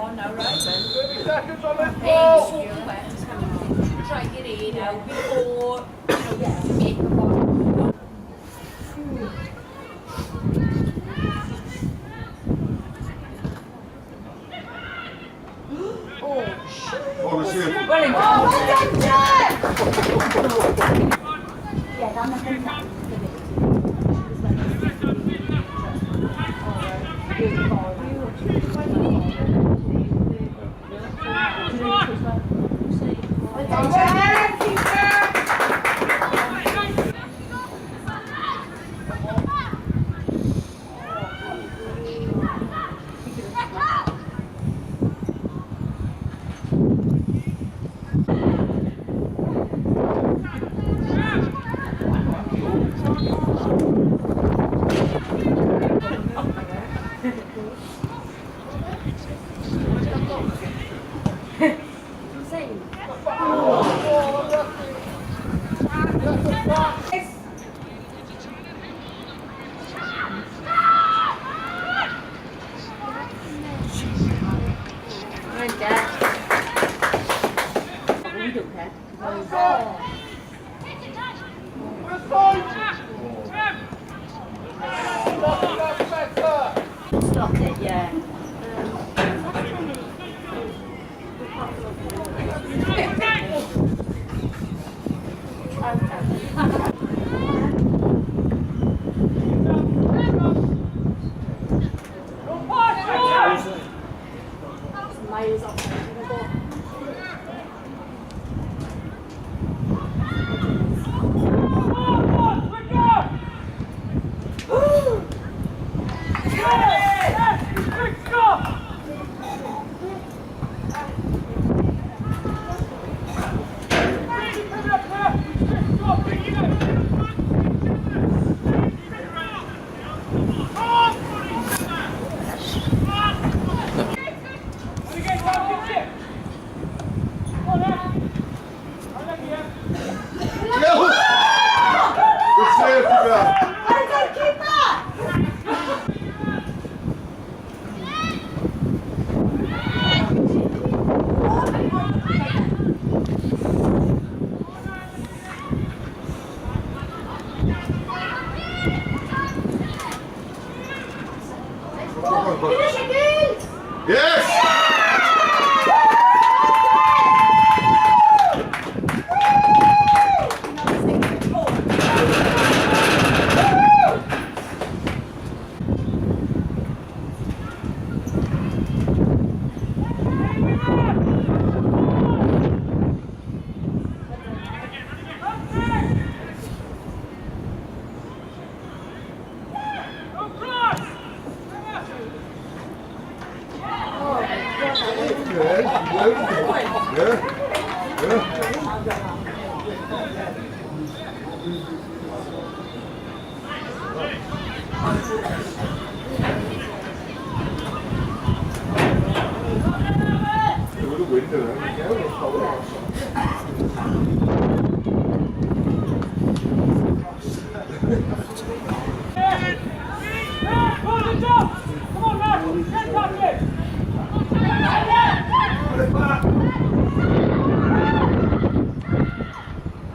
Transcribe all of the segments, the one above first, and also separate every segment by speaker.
Speaker 1: on now, right?
Speaker 2: 30 seconds on this ball.
Speaker 1: Soaking wet is coming. Try get in now before, you know, you make a ball.
Speaker 2: Oh, let's see it.
Speaker 1: Well in.
Speaker 3: Oh, well done, Jack! Yeah, that must have been Well done, Jack!
Speaker 1: We don't care.
Speaker 2: This side. That's better.
Speaker 1: Stop it, yeah. Miles off.
Speaker 2: No! Good save, keeper.
Speaker 3: Well done, keeper! Finish it, girls!
Speaker 2: Yes! Yeah, yeah, yeah. It would have win,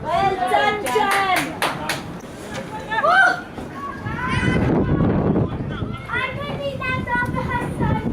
Speaker 3: Well done, Jen!
Speaker 4: I'm going to be that dog Hassan.